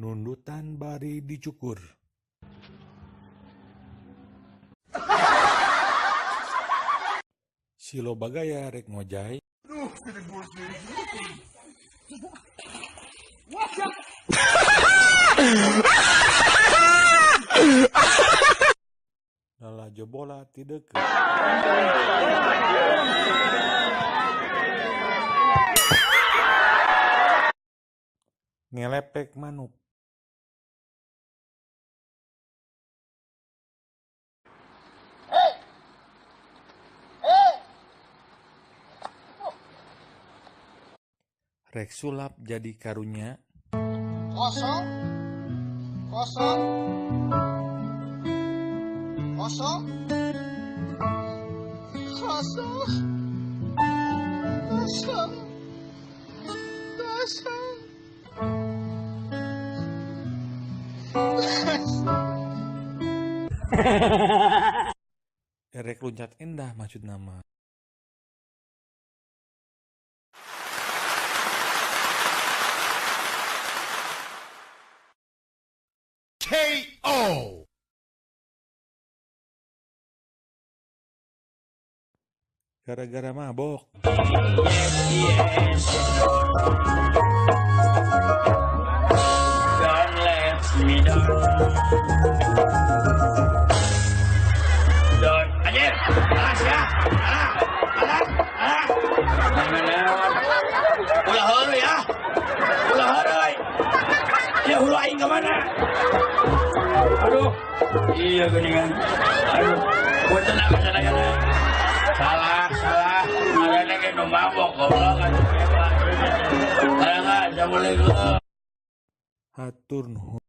Nundutan bari dicukur. Si loba gaya rek ngojay. Lalajo bola ti deukeut. Ngelepek manuk. Rek sulap jadi karunya. Kosong, kosong, kosong, kosong, kosong, kosong. Erek loncat endah maksud nama. KO. Gara-gara mabok. Yes, Don't let me down. Don't. Anjir, alas ya. Alah, alah, alah. Ulah heureuy ya. Ulah heureuy. Ya hulu aing ke mana? Aduh. Iya geuningan. Aduh, punten cenah ya. Salah, salah. Ngaranna ge nu mabok goblok atuh. Assalamualaikum. Hatur nuhun.